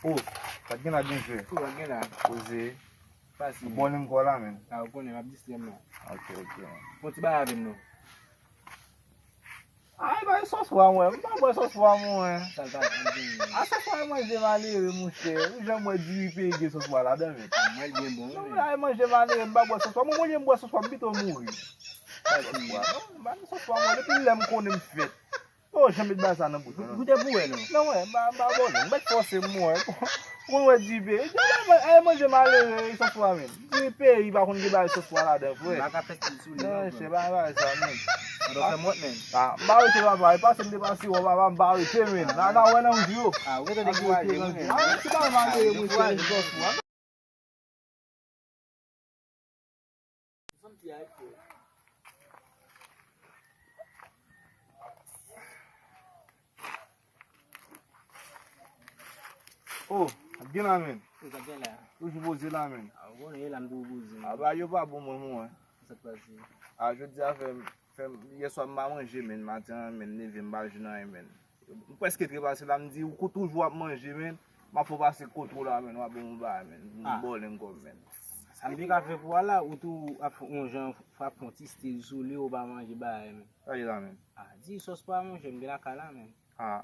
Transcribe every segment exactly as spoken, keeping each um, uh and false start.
Oh, sa t gen la, byen jwe. Kou a gen la. Poze. Fasil. Bon, li m kò la, men. A, ou konnen, m ap distrè m la. Ok, ok. Fon ti bagay avè m, non. Ay, bay sòs pwa, mwen. M pa bwè sòs pwa, mwen. Sa l pa gen. A, sòs pwa, manje malere, monchè. Ou janm wè diri peyi gen sòs pwa ladan, men. Mwen, l byen bon, non, wi. Ay, manje malere, m pa bwè sòs pwa. Mwen, olye m bwè sòs pwa, m pito mouri. Sòs pwa, non, m pa gen sòs pwa, mwen. Depi lè m konnen m fèt. Oh, janm met bagay sa nan bouch mwen, non. Goute pou wè, non. Non, wè, m pa, m pa bon, non. M mèt fòse m, mwen. Mwen wè diri peyi. Ay, manje malere, sòs pwa, men. Diri peyi pa konn gen bagay sòs pwa ladan, frè. M pa ka fè stil sou li, non, frè. Non, se pa bagay sa, men. Ou dwe fè m wont, men. A, m pa rete, papa. E pase m te pase, wè, papa, m pa rete, men. A, n a wè nan vye. A, ou gentan dekouraje, wi, men. A, se pa malere, mwen, se sòs pwa. Oh, ap gen la, men. Ou t ap gen la. Toujou poze la, men. A, ou konnen, e la m toujou poze, men. A, bagay yo pa bon, mwen, mwen. Sa k pase? A, jodi a fè m, fè m, yè swa m pa manje, men, maten an, men, m leve, m pa jwenn anyen, men. M prèske trepase la, m di, ou kou toujou ap manje, men. M ap fè w pase kote w la, men, w ap ban m yon bagay, men. M bòlè m kò m, men. Sa m te ka fè pou w la, ou tou ap fè yon jan, ap fè yon ti stil sou li, ou pa manje bagay, men. Sa ye la, men? A, di sòs pa manje, m gen lakay la, men. A.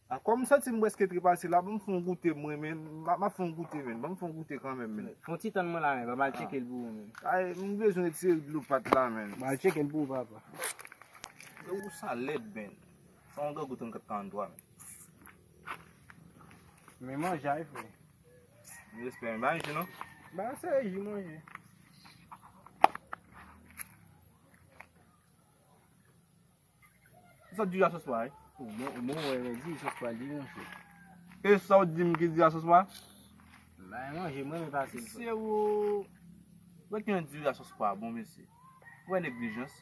A, kòm m santi m prèske trepase la, ban m fè yon goute, mwen, men. M ap, m ap fè yon goute, men. Ban m fè yon goute kanmenm, men. Fè yon ti tann mwen la, men. Ban m al tcheke l pou ou, men. Ay, m bezwen retire dlo pat la, men. Ban m al tcheke l pou ou, papa. Yo, ou sa lèd, men. Sa yon grangou trannkat karannntwa, men. Men manje a, frè. M respè, men. Ba manje, non? Ba se ji manje. Sa diri a sòs pwa, wi. Ou bon, ou bon, wè, wè, diri sòs pwa li, monchè. E sa w di m ki diri a sòs pwa? Bay manje, mwen, men pase l, frè. Se ou. Wè ki yon diri a sòs pwa bon, mesye. Wè neglijans.